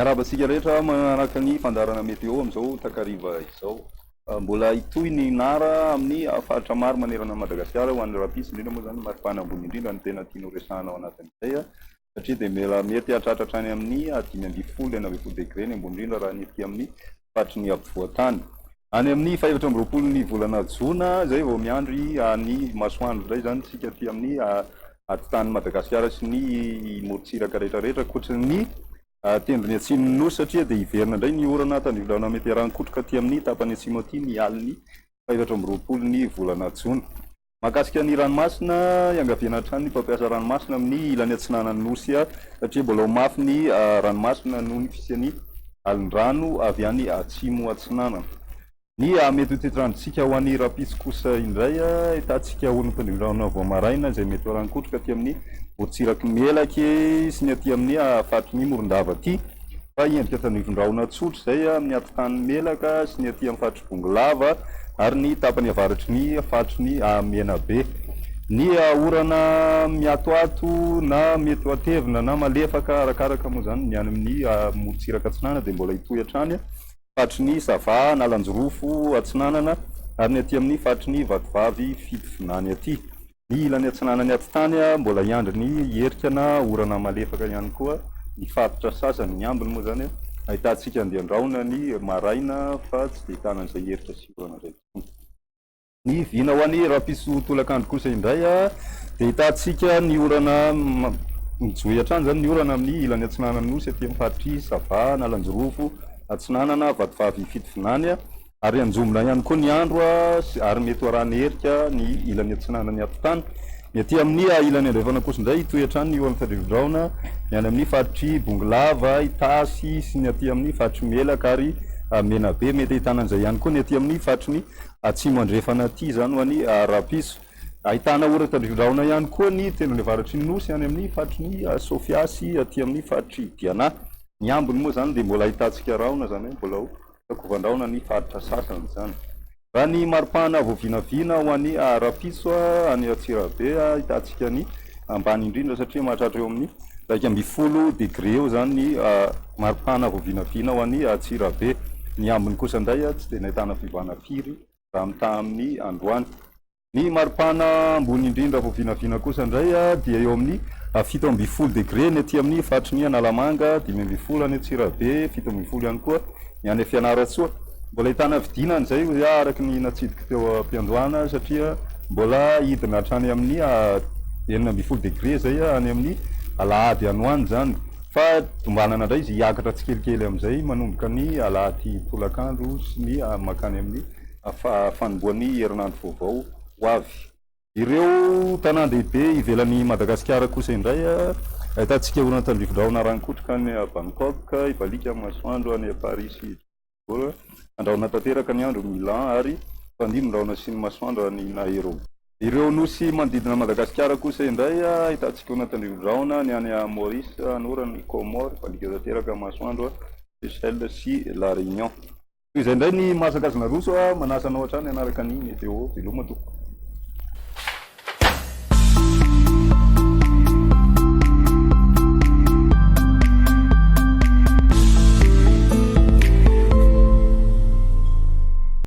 Miarahaba antsika rehetra manaraka ny fandaharana Météo amin'izao takariva izao. Mbola hitohy ny nara amin'ny faritra maro manerana an'i Madagasikara ho an'ny rahampitso indrindra moa izany maripana ambony indrindra no tena tiana horesahana ao anatin'izay satria dia mbola mety hahatratra hatrany amin'ny 15 16 degré ny ambony indrindra raha ny ety amin'ny faritry ny afovoan-tany. Any amin'ny fahefatra amby roapolo ny volana jona izay vao miandry ny masoandro indray izany isika aty amin'ny atitan'i Madagasikara sy ny morontsiraka rehetrarehetra ankoatry ny tendrony atsimon'ny nosy satria dia hiverina indray ny orana tandrivindrahona mety hiarahan-kotroka aty amin'ny tapany atsimo aty ny alin'ny fahefatra amby roapolo ny volana jona. Mahakasika ny ranomasina, iangaviana hatrany ny mpampiasa ranomasina amin'ny ilany atsinanan'ny Nosy satria mbola ho mafy ny ranomasina noho ny fisian'ny alin-drano avy any atsimo atsinanana. Ny mety ho tetiandrontsika ho an'ny rahampitso kosa indray, ahitantsika oram-pandriandrano vao maraina izay mety ho rankotroka aty amin'ny morontsiraky Melaky sy ny aty amin'ny faritry ny Morondava aty. Fa endrika tandrifin-drahona tsotra izay amin'ny atitan'i Melaka sy ny aty amin'ny faritr'i Bongolava ary ny tapany avaratry ny faritry ny Menabe. Ny orana miatoato na mety ho atevina na malefaka arakaraka moa izany ny any amin'ny morontsiraka atsinanana dia mbola hitohy hatrany faritry ny Sava, Analanjirofo atsinanana ary ny aty amin'ny faritry ny Vatovavy Fitovinany aty. Ny ilany atsinanan'ny atitany mbola hiandry ny herika na orana malefaka ihany koa ny faritra sasany. Ny ambiny moa izany ahitantsika andian-drahona ny maraina fa tsy dia ahitana an'izay herika sy orana izay intsony. Ny vina ho an'ny rahampitso tolakandro kosa indray dia ahitantsika ny orana mijohy hatrany izany ny orana amin'ny ilany atsinanan'ny Nosy aty amin'ny faritr'i Sava, Analanjirofo Atsinanana, Vatovavy Fitovinany. Ary hanjombona ihany koa ny andro ary mety ho arahana herika ny ilany atsinanan'ny atitany. Ny aty amin'ny ilany andrefana kosa indray hitohy hatrany ny oran'ny fandrivo-drahona ny any amin'ny faritr'i Bongolava, Itasy sy ny aty amin'ny faritr'i Melaka ary Menabe. Mety ahitana an'izay ihany koa ny aty amin'ny faritry ny atsimo andrefana aty izany ho an'ny rahampitso. Ahitana oran-tandrivo-drahona ihany koa ny tendrony avaratry ny Nosy any amin'ny faritry ny Sofia sy aty amin'ny faritr'i Diana. Ny ambiny moa izany dia mbola ahitantsika rahona izany hoe mbola ho Takovan-drahona ny faritra sasany izany. Raha ny maripana voavinavina ho an'i Rapiso any Antsirabe, ahitantsika ny ambany indrindra satria mahatratra eo amin'ny 11 degré eo izany ny maripana voavinavina ho an'i Antsirabe. Ny ambiny kosa indray tsy dia nahitana fiovana firy raha mitaha amin'ny androany. Ny maripana ambony indrindra vao vinavina kosa indray dia eo amin'ny 17 degre ny aty amin'ny faritry ny Analamanga, 15 any Antsirabe, 17 ihany koa ny any Fianarantsoa. Mbola ahitana fidinana izay hoy aho araka ny natsidiko teo am-piandohana satria mbola hidina hatrany amin'ny 16 degre izay any amin'ny alahady any ho any izany fa tombanana indray izy hiakatra tsikelikely amin'izay manomboka ny alahady tolakandro sy ny mankany amin'ny fanombohan'ny herinandro vaovao ho avy. Ireo tanàn-dehibe ivelan'i Madagasikara kosa indray, ahitantsika orana tandrifin-drahona rankotroka any Bangkok, hibaliaka ny masoandro any Paris sy Johannesburg, handrahona tanteraka ny andro Milan ary hifandimby ny rahona sy ny masoandro any Nairobi. Ireo nosy manodidina an'i Madagasikara kosa indray, ahitantsika orana tandrifin-drahona ny any Maurice, hanorana ny Comores, hibaliaka tanteraka ny masoandro Seychelles sy La Réunion. Toy izay indray ny mahasakazona roso a, manasa anao hatrany hanaraka ny météo. Veloma tompoko.